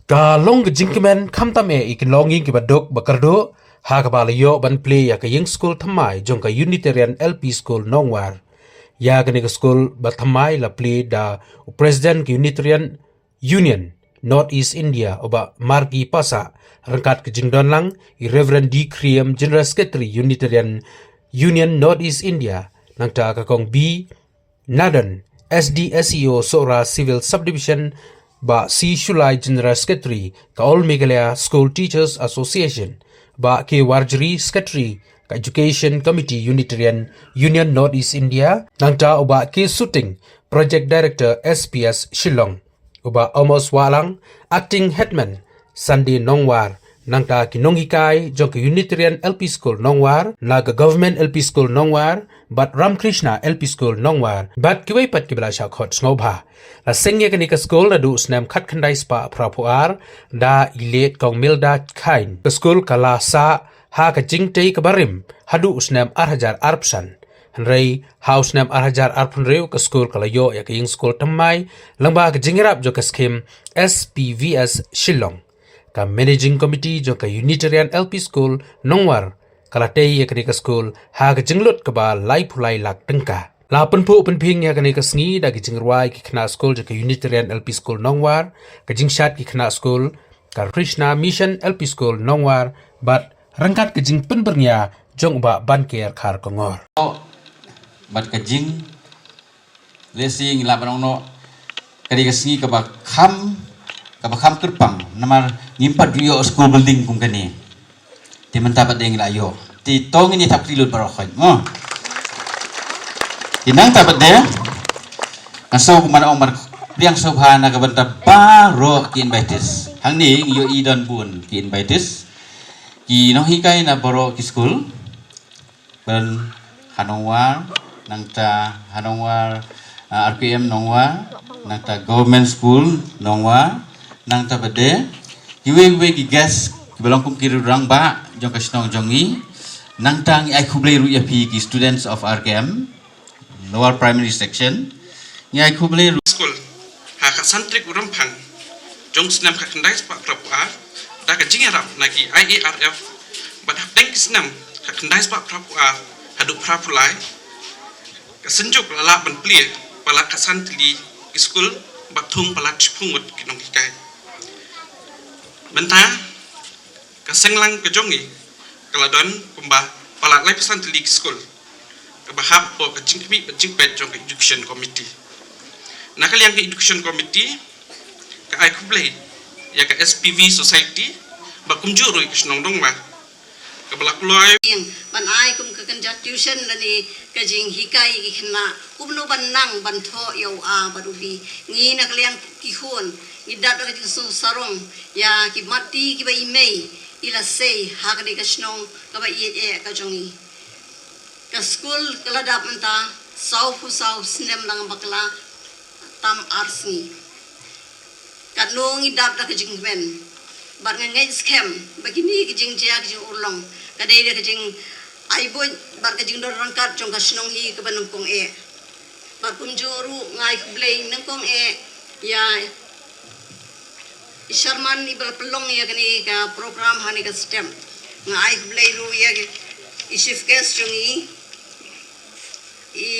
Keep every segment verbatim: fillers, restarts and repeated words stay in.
Ka long ka jingkmen khamtam eh ïa ki longïing kiba duk ba kyrduh ha kaba la ïoh ban plie ïa ka ïing skul thymmai jong ka Unitarian L P School Nongwar. Ïa kane ka skul ba thymmai la plie da u President ka Unitarian Union North East India u Bah Marki Pasa, ryngkat ka jingdon lang i Reverend D Kriem, General Secretary Unitarian Union North East India, nangta ka Kong B Nadan, S D S E O Sohra Civil Subdivision, Bah C Shulai, General Secretary ka All Meghalaya School Teachers Association, Bah K Warjri, Secretary ka Education Committee Unitarian Union North East India, nangta u Bah K Suting, Project Director S P S Shillong, u Bah Amos Wahlang, Acting Headman Sunday Nongwar, nangta ki nonghikai jong ka Unitarian L P School Nongwar, na ka Government L P School Nongwar, bad Ramkrishna L P School Nongwar, bad kiwei pat kiba la shah khot sngewbha. La seng ïa kane ka skul naduh u snem khatkhyndai spah phraphew ar da i leit Kong Milda Khain. Ka skul ka la sah ha ka jingtei kaba rim haduh u snem ar hajar arphew san. Hynrei ha u snem ar hajar arphew hynriew ka skul ka la ïoh ïa ka ïing skul thymmai lyngba ka jingïarap jong ka skhim S P V S Shillong. Ka Managing Committee jong ka Unitarian L P School Nongwar ka la tei ïa kane ka skul ha ka jinglut kaba laiphew lai lak tyngka. La pynphuh pynphieng ïa kane ka sngi da ka jingrwai ki khynnah skul jong ka Unitarian L P School Nongwar, ka jingshad ki khynnah skul ka Krishna Mission L P School Nongwar, bad ryngkat ka jingpynbyrngia jong u Bah Banker Kharkongor. Bad ka jing lehse ngi lah ban ong noh, ka dei ka sngi kaba kham, kaba kham kyrpang namar ngim pat ju ïoh school building kum kane. Te mynta pat de ngi la ïoh. Te to ngin ïa thap kti lut baroh khoit mo. Te nangta pat de nga sngewbha ban ong marpyrshang sngewbha na ka bynta baroh ki invitees. Hangne ngi ïohi don bun ki invitees, ki nonghikai na baroh ki skul. Ban ha Nongwar, nangta ha Nongwar, ah, R K M Nongwar, nangta Government School Nongwar, nangta pat de kiwei kiwei ki guest kiba long kum ki rangbah jong ka shnong jong ngi, nangta ngi ai khublei ruh ïa phi ki students of R K M Lower Primary Section, ngi ai khublei ruh. School ha ka san tarik u Rymphang jong u snem khatkhyndai spah phraphew ar da ka jingïarap na ki I A R F, bad hapdeng ki snem khatkhyndai spah phraphew ar haduh phraphew lai, ka Synjuk la lah ban plie palat khatsan tylli ki skul bad thung palat shiphew ngut ki nonghikai. Mynta ka seng lang ka jong ngi ka la don kumba palat laiphew san tylli ki skul, kaba hap hapoh ka jingkhmih bad jingpeit jong ka Education Committee. Na ka liang ka Education Committee ka ai khublei ïa ka S P V Society bad kumjuh ruh ïa ka shnong Nongwar kaba la kloi ban ai kum ka kynja tuition lane ka jinghikai ïa ki khynnah kumno ban nang ban thoh ïa u A bad u B. Ngi na ka liang ki khun ngi dap da ka jingsngew sarong ïa ki mat ti kiba i mei i la sei ha kane ka shnong kaba ïeit eh ka jong ngi. Ka skul ka la dap mynta sawphew saw snem lang bakla tam ar sngi. Katno ngi dap da ka jingkmen. Bad nga ngeit skhem ba kine ki jingjia ki jingurlong ka dei da ka jingai buit bad ka jingdon ryngkat jong ka shnong hi kaba nyngkong eh. Bad kumjuh ruh nga ai khublei nyngkong eh ïa i chairman iba la pynlong ïa kane ka program ha kane ka step. Nga ai khublei ruh ïa i chief guest jong ngi, i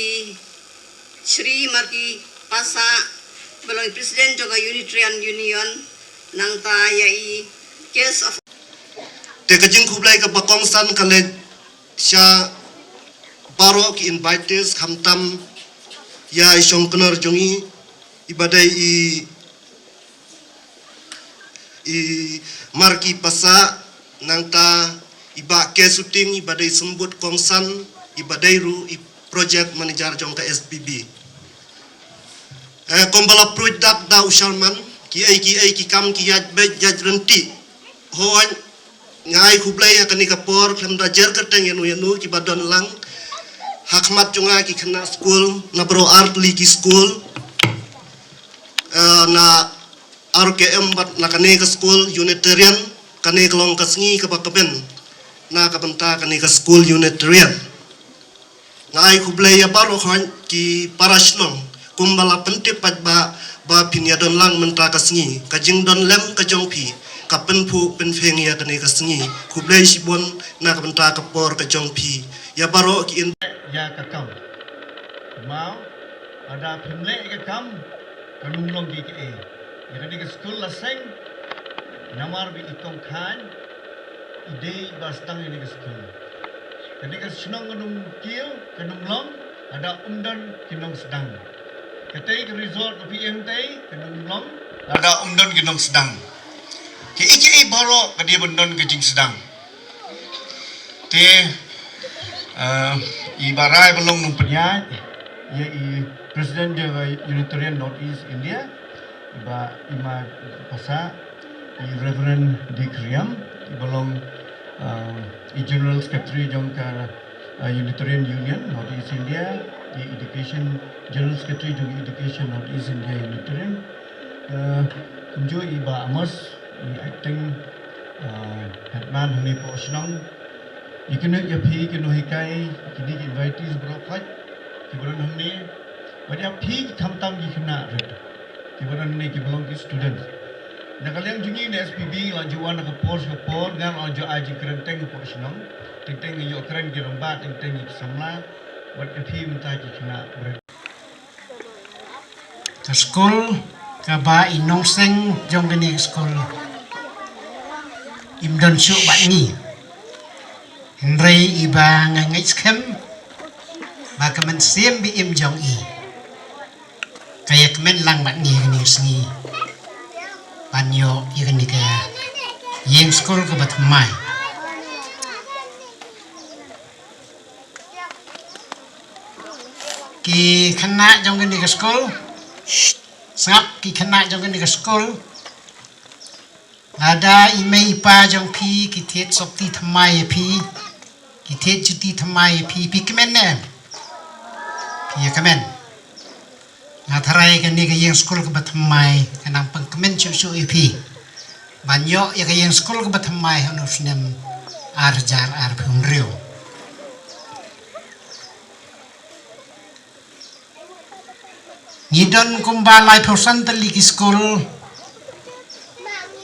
Shri Marki Pasa, ba long i president jong ka Unitarian Union, nangta ïa i guest of. Te ka jingkhublei kaba kongsan ka leit sha baroh ki invitees, khamtam ïa i shongknor jong ngi iba dei i i Marki Pasa, nangta i Bah K Suting iba dei symbud kongsan, iba dei ruh i project manager jong ka S P B. Eh, kumba la pruid dak da u chairman, kiei kiei ki kam ki ïaid beit ïaid ryntih. Hooid, nga ai khublei ha kane ka por khlem da jer kyrteng ïano ïano kiba don lang ha khmat jong nga, ki khynnah skul na baroh ar tylli ki skul, eh, na R K M bad na kane ka skul Unitarian. Kane ka long ka sngi kaba kmen na ka bynta kane ka skul Unitarian. Nga ai khublei ïa baroh hooid ki para shnong, Kumba la pyntip pat ba, ba phin ïa don lang mynta ka sngi, ka jingdon lem ka jong phi ka pynphuh pynphieng ïa kane ka sngi. Khublei shibun na ka bynta ka por ka jong phi. Ïa baroh ki in. Ïa ka kam. Mau, ada phin leh ïa ka kam, kan ym long ki ka e. Ïa kane ka skul la seng, namar ba i kong Khan i dei ba sdang ïa kane ka skul. Kane ka shnong kan ym kiew, kan ym long lada ym don ki nongsdang. Katei ka resort ka phi ïeng tei kan ym long lada ym don ki nongsdang. Ki i ki i baroh ka dei ban don ka jingsdang. Te uh, i ba rai ba long nongpynïaid ïa i president jong Unitarian North East India, i ba i ma pasa i Reverend Dick Riam, i ba long uh, i General Secretary jong ka uh, Unitarian Union North East India, i Education, General Secretary jong Education North East India Unitarian. Uh, kumjuh i ba Amos, i acting uh, headman hangne poh shnong. Ïa kine ïa phi ki nonghikai, kine ki invitees baroh khoit ki ba don hangne. Bad ïa phi khamtam ki khynnah rit ki ba don hangne ki ba long ki students. Na ka liang jong ngi na S P B la ju wan na ka por sha ka por, ngan la ju ai jingkren teng hapoh shnong. Teng teng ïoh kren ki rangbah, teng teng ki samla. Bad ïa phi mynta ki khynnah rit. Ka skul kaba i nongseng jong kane ka skul im don shuh bad ngi. Hynrei iba nga ngeit skhem ba ka mynsiem ba im jong i ka ïa kmen lang bad ngi kane ka sngi ban ïoh ïa kane ka ïing skul kaba thymmai. Ki khynnah jong kane ka skul. Sngap ki khynnah jong kane ka skul. Lada i mei i pa jong phi ki thied sopti thymmai ïa phi, ki thied juti thymmai ïa phi, phi kmen ne em? Phi ïa kmen. Nga tharai kane ka ïing skul kaba thymmai ka nang pynkmen shuh shuh ïa phi ban ïoh ïa ka ïing skul kaba thymmai ha u snem ar hajar arphew hynriew. Ngi don kumba laiphew san tylli ki skul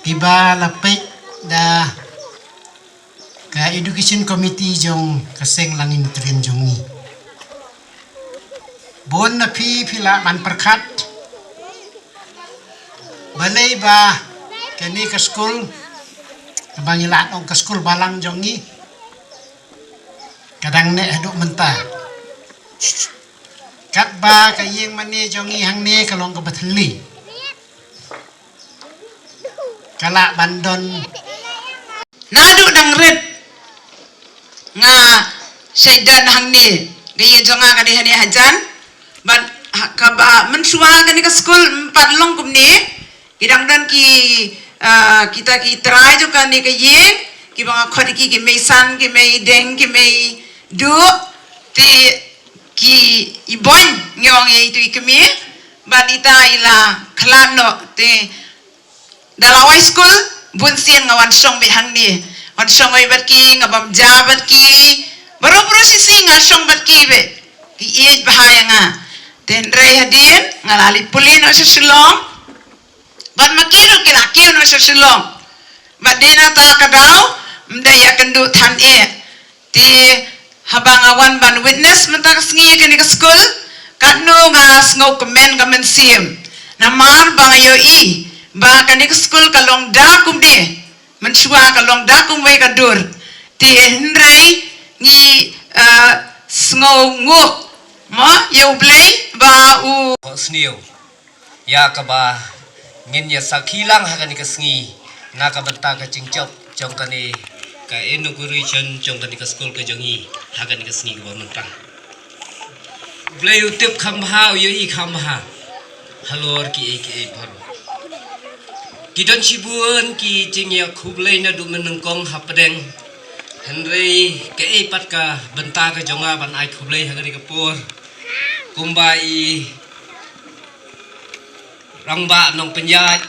kiba la peit da ka education committee jong ka seng Langin Trin jong ngi. Bun na phi phi lah ban pyrkhat balei ba kane ka skul kaba ngi lah ong ka skul balang jong ngi ka dang neh haduh mynta. Katba ka ïing mane jong ngi hangne ka long kaba thylli. Ka lah ban don. Naduh dang rit nga shait don hangne, ka ïing jong nga ka dei hangne hajan. Bad ha, kaba mynshuwa kane ka skul ym pat long kumne. Ki dang don ki, ah, kita ki trai jong kane ka ïing, kiba nga khot ïa ki ki mei san, ki mei deng, ki mei duh, te ki i boin ngi ong ïa itu i kmie, bad ita i la khlad noh, te da la wai skul, bun sien nga wan shong beit hangne, wan shong wei bad ki, nga bam ja bad ki, baroh baroh shisha nga shong bad ki beit, ki ïeit bha ïa nga. Te hynrei hadien nga la leit pule noh sha Shillong. Bad ma ki ruh ki la kiew noh sha Shillong. Bad dei na kata ka daw ym dei ïakynduh than eh. Te haba nga wan ban witness mynta ka sngi ïa kane ka skul, katno nga sngewkmen ka mynsiem. Namar ba nga ïohi ba kane ka skul ka long da kumne, mynshuwa ka long da kumwei ka dur. Te hynrei ngi, eh, sngewnguh mo ïa U Blei ba u sniew. Ïa kaba ngin ïa sakhi lang ha kane ka sngi na ka bynta ka jingjop jong kane ka inauguration jong kane ka skul ka jong ngi ha kane ka sngi kaba mynta. U Blei u tip kham bha, u ïohi kham bha halor kiei kiei baroh. Ki don shibun ki jingïakhublei naduh mynnyngkong hapdeng. Hynrei kaei pat ka bynta ka jong nga ban ai khublei ha kane ka por. Kumba i Rangbah Nongpynïaid,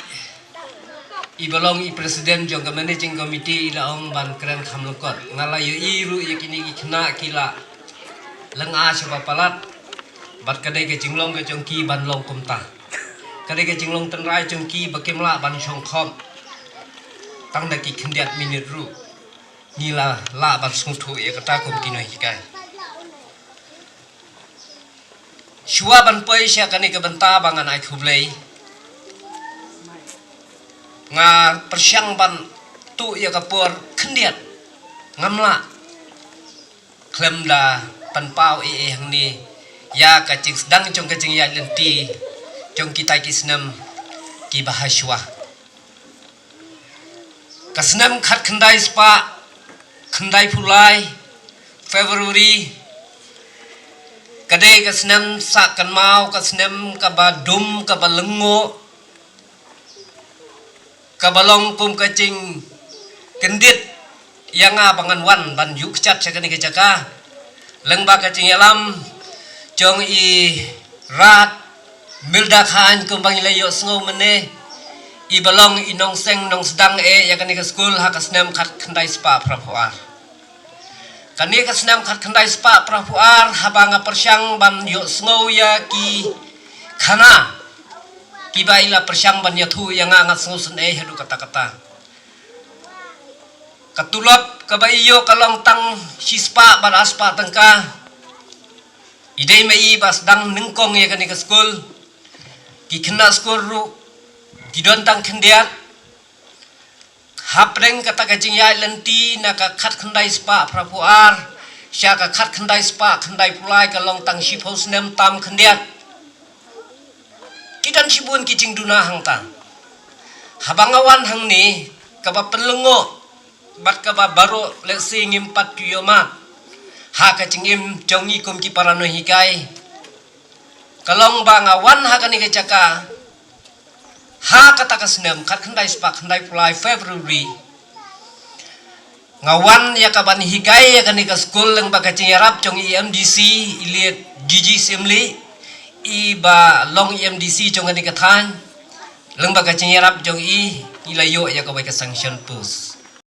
i ba long i president jong ka managing committee, i la ong ban kren kham lyngkot. Nga la ïohi ruh ïa kine ki khynnah ki la lynga shaba palat. Bad ka dei ka jinglong ka jong ki ban long kumta. Ka dei ka jinglong tynrai jong ki ba kim lah ban shong khop tang da ki khyndiat minit ruh. Ngi la lah ban sngewthuh ïa kata kum ki nonghikai. Shuwa ban poi sha kane ka bynta ba ngan ai khublei, nga pyrshang ban tuh ïa ka por khyndiat, ngam lah khlem da pynpaw ei ei hangne ïa ka jingsdang jong ka jingïaid lynti jong kita ki snem kiba ha shuwa. Ka snem khatkhyndai spah khyndaiphew lai, February, ka dei ka snem sah kynmaw, ka snem kaba dum, kaba lyngngoh, kaba long kum ka jingkyndit ïa nga ba ngan wan ban ïuh kjat sha kane ka jaka. Lyngba ka jingïalam jong i Rat Milda Khan, kumba ngi la ïohsngew mynne, iba long i nongseng nongsdang eh ïa kane ka skul ha ka snem khatkhyndai spah phraphew ar. Kane ka snem khatkhyndai spah phraphew ar, haba nga pyrshang ban ïohsngew ïa ki khana kiba i la pyrshang ban ïathuh ïa nga, nga sngewsynei haduh katta katta. Ka tulop kaba i ïoh ka long tang shispah bad arspah tyngka. I dei ma i ba sdang nyngkong ïa kane ka skul. Ki khynnah skul ruh ki don tang khyndiat. Hapdeng kata ka jingïaid lynti na ka khatkhyndai spah phraphew ar sha ka khatkhyndai spah khyndaiphew lai, ka long tang shiphew snem tam khyndiat. Ki don shibun ki jingduna hangta. Haba nga wan hangne, kaba pynlyngngoh bad kaba baroh lehse ngim pat ju ïohmad ha ka jingim jong ngi kum ki para nonghikai, ka long ba nga wan ha kane ka jaka ha kata ka snem khatkhyndai spah khyndaiphew lai, February. Nga wan ïa ka ban hikai ïa kane ka skul lyngba ka jingïarap jong i M D C, i Late G G Syiemlieh, iba long i M D C jong kane ka thaiñ. Lyngba ka jingïarap jong i, i la ïoh ïa kawei ka sanction post.